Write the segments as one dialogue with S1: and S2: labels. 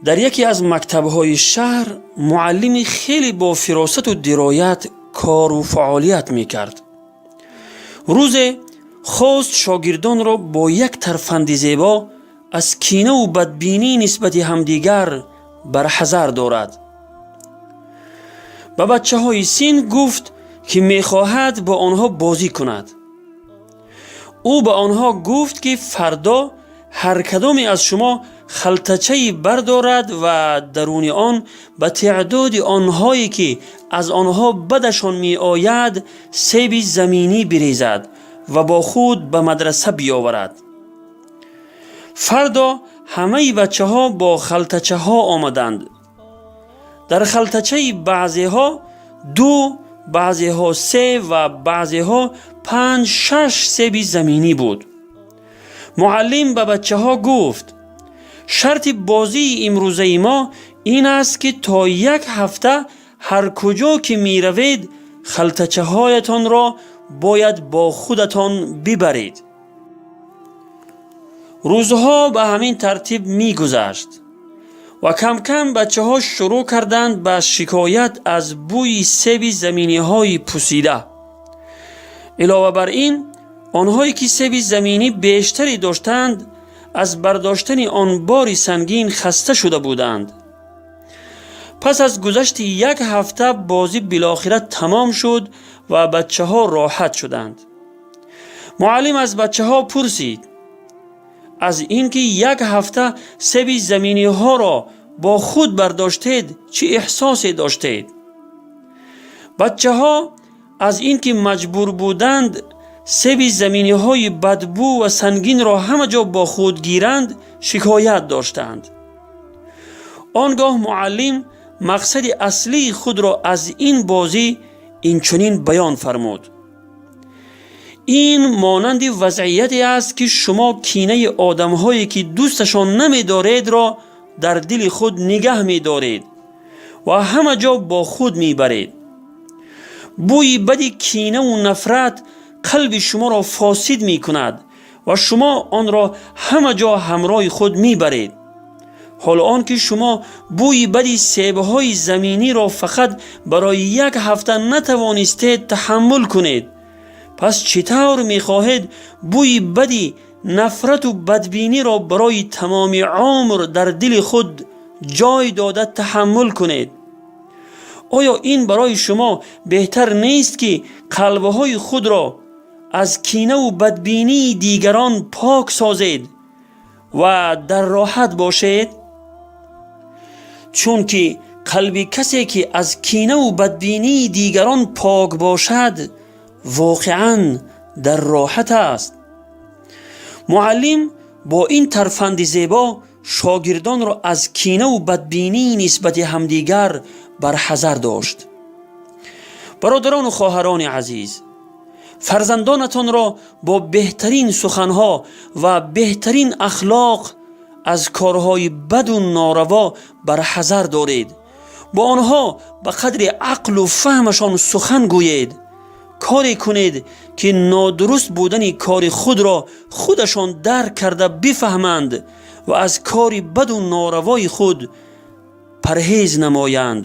S1: Дар яке аз мактабҳои шаҳр муаллими хеле бо фиросату дироят кору фаъолият мекард. Рӯзе хост шогирдонро бо як тарфанди зебо аз кинаву бадбинӣ нисбати ҳамдигар барҳазар дорад. Ба бачаҳои синф гуфт, ки мехоҳад бо онҳо бозӣ кунад. Ӯ ба онҳо гуфт, ки фардо ҳар кадоме аз шумо халтачае бардорад ва даруни он ба теъдоди онҳое, ки аз онҳо бадашон меояд, себи заминӣ бирезад ва бо худ ба мадраса биёварад. Фардо ҳамаи бачаҳо бо халтачаҳо омаданд. Дар халтачаи баъзеҳо ду, баъзеҳо се ва баъзеҳо панҷ, шаш себи заминӣ буд. Муаллим ба бачаҳо гуфт: «Шарти бозии имрӯзаи мо ин аст, ки то як ҳафта ҳар куҷо ки меравед, халтачаҳоятонро бояд бо худатон бибаред». Рӯзҳо ба ҳамин тартиб мегузашт ва камкам бачаҳо шурӯъ карданд ба шикоят аз бӯи себи заминиҳои пусида. Илова бар ин, онҳое ки себи заминӣ бештаре доштанд, аз бардоштани он бори сангин хаста шуда буданд. Пас аз гузашти як ҳафта бозӣ билохира тамом шуд ва бачаҳо роҳат шуданд. Муаллим аз бачаҳо пурсид: «Аз ин ки як ҳафта себи заминиҳоро бо худ бардоштед, чӣ эҳсосе доштед?» Бачаҳо аз ин ки маҷбур буданд себи заминиҳои бадбӯ ва сангинро ҳама ҷо бо худ гиранд, шикоят доштанд. Он гоҳ муаллим мақсади аслии худро аз ин бозӣ инчунин баён фармуд: «Ин монанди вазъияте аст, ки шумо кинаи одамҳое, ки дӯсташон намедоредро, дар дили худ нигаҳ медоред ва ҳама ҷо бо худ мебаред. Бӯи бади кинаву нафрат қалби шуморо фосид мекунад ва шумо онро ҳама ҷо ҳамроҳи худ мебаред. Ҳоло он ки шумо бӯи бади себҳои заминиро фақат барои як ҳафта натавонистед таҳаммул кунед, пас чӣ тавр мехоҳед бӯи бади нафрату бадбиниро барои тамоми умр дар дили худ ҷой дода таҳаммул кунед? Оё ин барои шумо беҳтар нест, ки қалбҳои худро аз кинаву бадбинии дигарон пок созед ва дар роҳат бошед? Чунки қалби касе, ки аз кинаву бадбинии дигарон пок бошад, воқеан дар роҳат аст». Муаллим бо ин тарфанди зебо шогирдонро аз кинаву бадбинӣ нисбати ҳамдигар барҳазар дошт. Бародарону хоҳарони азиз, фарзандонатонро бо беҳтарин суханҳо ва беҳтарин ахлоқ аз корҳои баду нораво барҳазар доред. Бо онҳо ба қадри ақлу фаҳмашон сухан гӯед. Коре кунед, ки нодуруст будани кори худро худашон дарк карда бифаҳманд ва аз кори баду норавои худ парҳез намоянд.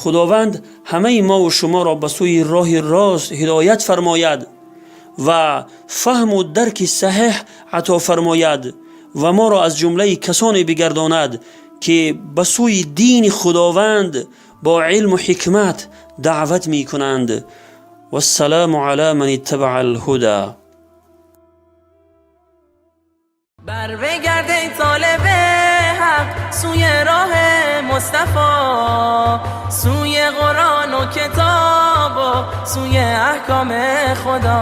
S1: Худованд ҳамаи мову шуморо ба сӯи роҳи рост ҳидоят фармояд ва фаҳму дарки саҳеҳ ато фармояд ва моро аз ҷумлаи касоне бигардонад, ки ба сӯи дини Худованд бо илму ҳикмат даъват мекунанд. Вассалому ала ман иттабаа алҳуда.
S2: بر بگرد ای طالب حق سوی راه مصطفی، سوی قرآن و کتاب و سوی احکام خدا.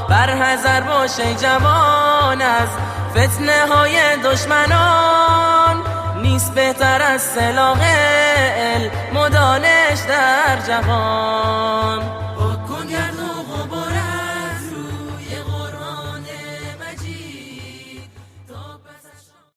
S2: بر حذر باش ای جوان از فتنه های دشمنان، نیست بهتر از سلاح علم و دانش در جهان.